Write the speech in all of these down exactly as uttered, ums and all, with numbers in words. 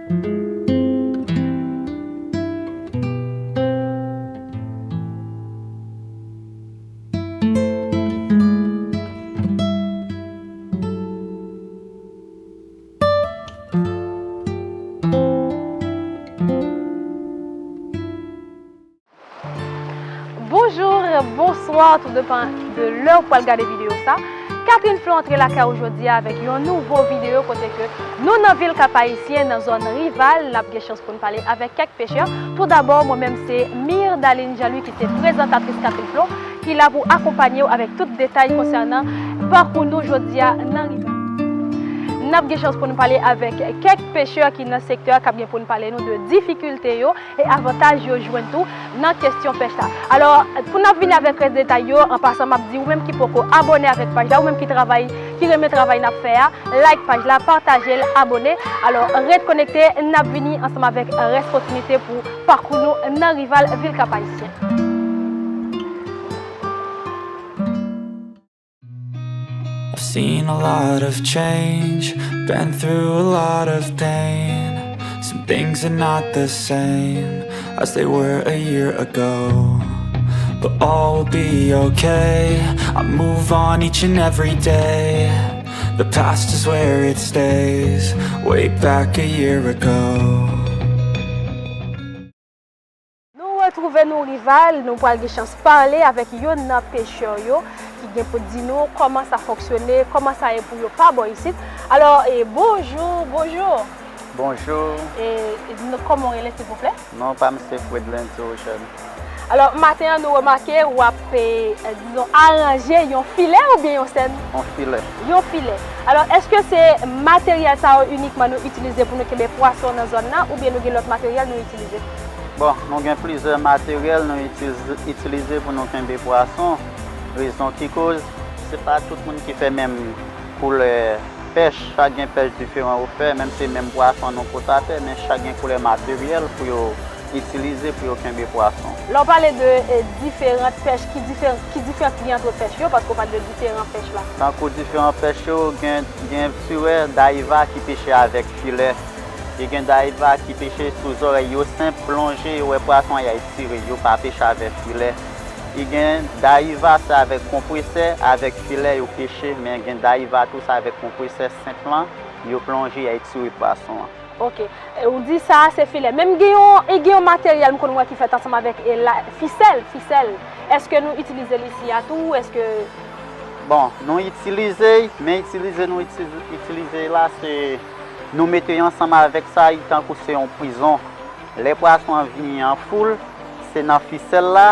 Bonjou, bonswa, tou depann de lè w pral gade videyo sa. Catherine Flo antre lakay ou jodi a avèk yon nouvo videyo kote ke nou nan vil Kap Ayisyen, nan zòn Rival, n ap gen chans pou n pale avèk kèk pechè. Toudabò, mwen menm se Mirdaline Jean-Louis ki se prezantatris Catherine Flo, ki la pou akonpanye w avèk tout detay konsènan pakou nou jodi a nan Rival. N ap gen chans pou n pale avèk kèk pechè ki nan sektè a k ap gen pou n pale nou de difikilte yo e avantaj yo jwenn tou nan kesyon pèch la. Alò, pou n ap vini avèk rès detay yo, an pasan, m ap di ou menm ki poko abòne avèk paj la, ou menm ki travay, ki renmen travay n ap fè a, like paj la, pataje l, abòne. Alò, ret konekte, n ap vini ansanm avèk rès kontinite pou pakou nou nan Rival, vil Kap Ayisyen. I've seen a lot of change, been through a lot of pain. Some things are not the same as they were a year ago. But all will be okay. I move on each and every day. The past is where it stays, way back a year ago. Nou retwouve nou Rival, nou pral gen chans pale avèk yonn nan pechè yo ki gen pou di nou kòman sa fonksyone, kòman sa ye pou yo pa bò isit. Alò, e, bonjou, bonjou. Bonjou. E, e, nou, kòman w rele, silvouplè? Non pa m se Fredlin Diogène. Alò, maten an, nou remake w ap, e, dizon, aranje yon filè oubyen yon sèn? Yon filè. Yon filè. Alò, èske se materyèl sa yo inikman nou itilize pou nou kenbe pwason nan zòn nan, oubyen nou gen lòt materyèl nou itilize? Bon, nou gen plizyè materyèl nou itilize, itilize pou nou kenbe pwason. Rezon ki koz, se pa tout moun ki fè menm koulè pèch, chak gen pèch diferan yo fè, menm se menm pwason nou pote atè, men chak gen koulè materyèl pou yo itilize pou yo kenbe pwason. Lè w pale de, e, diferan pèch, ki diferan, ki diferans ki gen ant pèch yo, paske w pale de diferan pèch la? Tankou diferan pèch yo, gen, gen ti wè dayiva ki peche avèk filè. E gen dayiva ki peche sou zòrèy yo senp, plonje, yo wè pwason an, y al tire, yo pa peche avèk filè. E gen dayiva, se avèk konpresè, avèk filè yo peche, men gen dayiva tou, se avèk konpresè senp lan, yo plonje, y al tire pwason an. Ok. E, ou di sa a se filè. Men m gen yon, e gen yon materyèl m konn wè ki fèt ansanm avèk, e, la, fisèl, fisèl. Èske nou itilize l isi a tou? Èske... Bon, nou itilize, men itilize nou itilize, itilize la, se nou mete ansanm avèk sa, li tankou se yon prizon. Lè pwason an vini an foul, se nan fisèl la,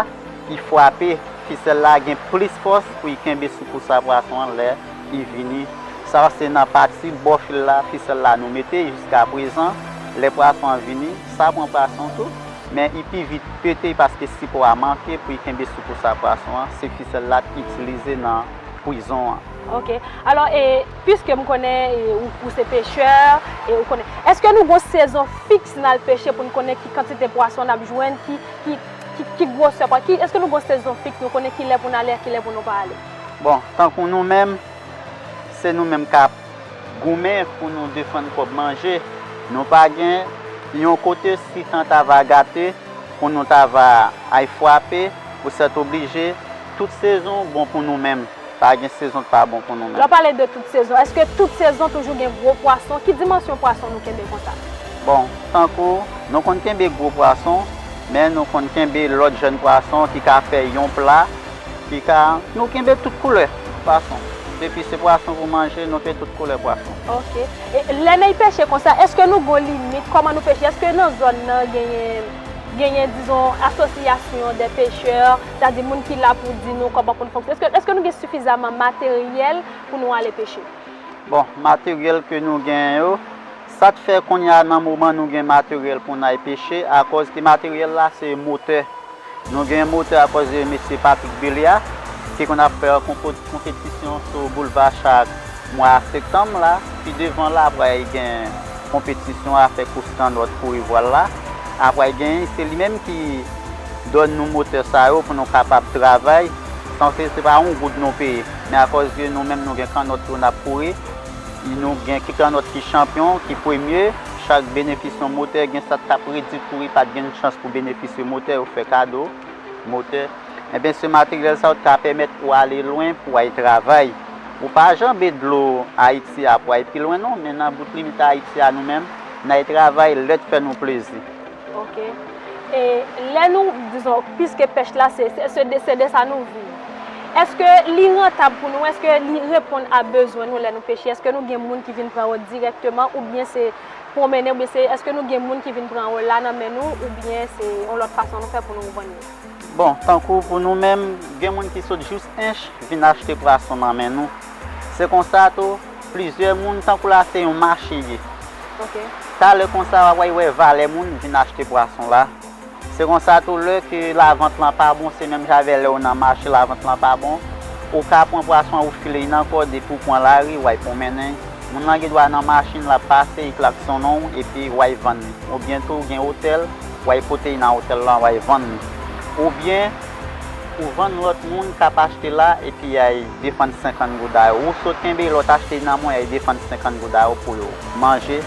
li frape. Fisèl la gen plis fòs pou li kenbe sou kousa pwason an lè li vini. Sa se nan pati bò fil la, fisèl la nou mete jiska prezan. Lè pwason an vini, sa pran pwason tou, men li pi vit pete paske sipò a manke pou li kenbe sou kousa pwason an. Se fisèl la k itilize nan prizon an. Ok. Alò, e, piske m konnen, e, ou, ou se pechè, e, ou konnen. Èske nou gon sezon fiks n al peche pou n konnen ki kantite pwason n ap jwenn, ki, ki, ki, ki gwosè pwa-, ki, èske nou gon sezon fiks, nou konnen ki lè pou n ale, ki lè pou nou pa ale? Bon, tankou nou menm, se nou menm k ap goumen pou nou defann kòb manje. Nou pa gen yon kote si tan ta va gate pou nou ta va al frape, pou sèt oblije, tout sezon bon pou nou menm. Pa gen sezon k pa bon pou nou menm. Lè w pale de tout sezon, èske tout sezon toujou gen gwo pwason? Ki dimansyon pwason nou kenbe konsa? Bon, tankou nou konn kenbe gwo pwason, men nou konn kenbe lòt jèn pwason ki ka fè yon pla, ki ka, nou kenbe tout koulè pwason. Depi se pwason pou manje, nou fè tout koulè pwason. Ok. E lè n al peche konsa, èske nou gon limit? Kòman nou peche? Èske nan zòn nan genyen, genyen, dizon, asosyasyon de pechè, sètadi moun ki la pou di nou kòman pou n fonksyone? Èske, èske nou gen sifizaman materyèl pou nou ale peche? Bon, materyèl ke nou gen yo, sa k fè kounye a nan moman nou gen materyèl pou n al peche, akòz ke materyèl la se motè. Nou gen motè akòz de mesye Patrick Belia, ki konn ap fè konpo-, konpetisyon sou boulva chak mwa septanm la. Pi devan la, apre gen konpetisyon a fè kous kannòt kouri vwal la. Apre gen, se li menm ki done nou motè sa yo pou nou kapab travay, san se, se pa yon goud nou peye. Men akòz de nou menm nou gen kannòt tou n ap kouri, nou gen ki kannòt ki chanpyon, ki premye, Chak benefisyon motè, gen sa k t ap redi kouri, pa t gen chans pou benefisye motè, yo fè kado motè. Ebyen, se materyèl sa yo t ka pèmèt ou ale lwen pou w al travay. Ou pa janbe dlo Ayiti a pou w al pi lwen, non, men nan bout limit Ayiti a, nou menm, n al travay, lè t fè nou plezi. Ok. E lè nou, dizon, piske pèch la, se, se, se de, se de sa nou viv, èske li rantab pou nou? Èske li reponn a bezwen nou lè nou peche? Èske nou gen moun ki vin pran yo dirèkteman, oubyen se pwonmennen, oubyen se, èske nou gen moun ki vin pran yo la nan men nou, oubyen se yon lòt fason nou fè pou nou vann yo? Bon, tankou pou nou menm, gen moun ki sot jis Ench vin achte pwason nan men nou. Se konsa tou, plizyè moun, tankou la se yon mache ye. Ok. Talè konsa, w ap wè valè moun vin achte pwason la. Se konsa tou, lè ke lavant lan pa bon, se menm jan avè lè w nan mache, lavant lan pa bon, ou ka pran pwason an, ou file l nan kò, depi w pran lari, w al pwonmennen. Moun lan gen dwa nan machin, l ap pase, li klaksonnen w, epi w al vann li. Oubyen tou, gen otèl, w al pote l nan otèl lan, w al vann li. Oubyen, ou vann lòt moun k ap achte la, epi y al defann senkant goud a yo. Ou sot kenbe, lòt achte nan men w, y al defann senkant goud a yo pou yo manje.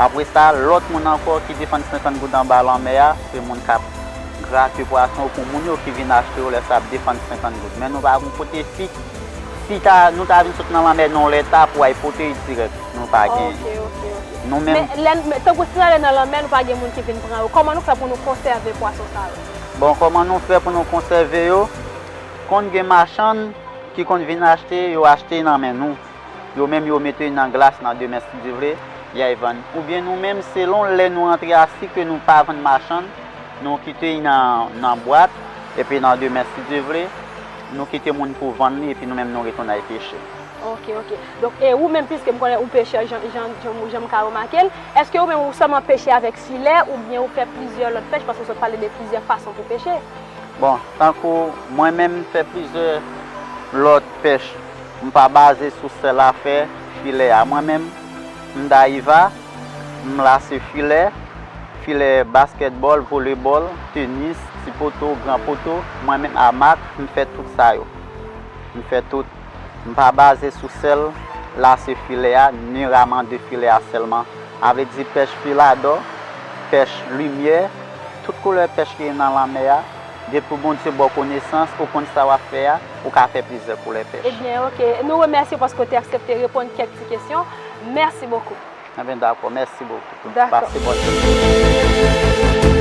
Apre sa, lòt moun ankò ki defann senkant goud anba lanmè a, se moun k ap grate pwason yo pou moun yo ki vin achte yo, lè sa ap defann senkant goud. Men nou pa gon kote fiks. Si ta, nou ta vin sot nan lanmè nan yon lè ta pou al pote l dirèk, nou pa gen. Ok, ok, ok. Nou menm. Men, lè, men tankou si n ale nan lanmè, nou pa gen moun ki vin pran yo. Kòman nou fè pou nou konsève pwason sa yo? Bon, kòman nou fè pou nou konsève yo? Konn gen machann ki konn vin achte, yo achte nan men nou. Yo menm, yo mete nan glas nan demen, si Dye vle, y al vann. Oubyen nou menm, selon lè nou antre a, si ke nou pa vann machann, nou kite nan, nan bwat, epi nan demen, si Dye vle, nou kite moun pou vann li, epi nou menm, nou retounen al peche. Ok, ok. Donk, e ou menm, piske m konnen ou pechè, jan, jan, jan, jan m ka remake l, èske ou menm ou sèlman peche avèk filè, oubyen ou fè plizyè lòt pèch, paske w sot pale de plizyè fason pou peche? Bon, tankou mwen menm, m fè plizyè lòt pèch. M pa baze sou sèl afè filè a. Mwen menm, m dayiva, m lase filè, filè baskètbòl, volebòl, tenis, ti poto, gran poto, mwen menm amak, m fè tout sa yo. M fè tout. M pa baze sou sèl lase filè a, ni raman de filè a sèlman. Sa vle di pèch filadò, pèch limyè, tout koulè pèch ki nan lanmè a, depi Bondye ba w konesans, ou konn sa w ap fè a, ou ka fè plizyè koulè pèch. Ebyen, ok. Nou remèsye w paske w te aksepte reponn kèk ti kesyon. Mèsi bokou. Ebyen, dakò. Mèsi bokou. Dakò. Pase bòn jounen.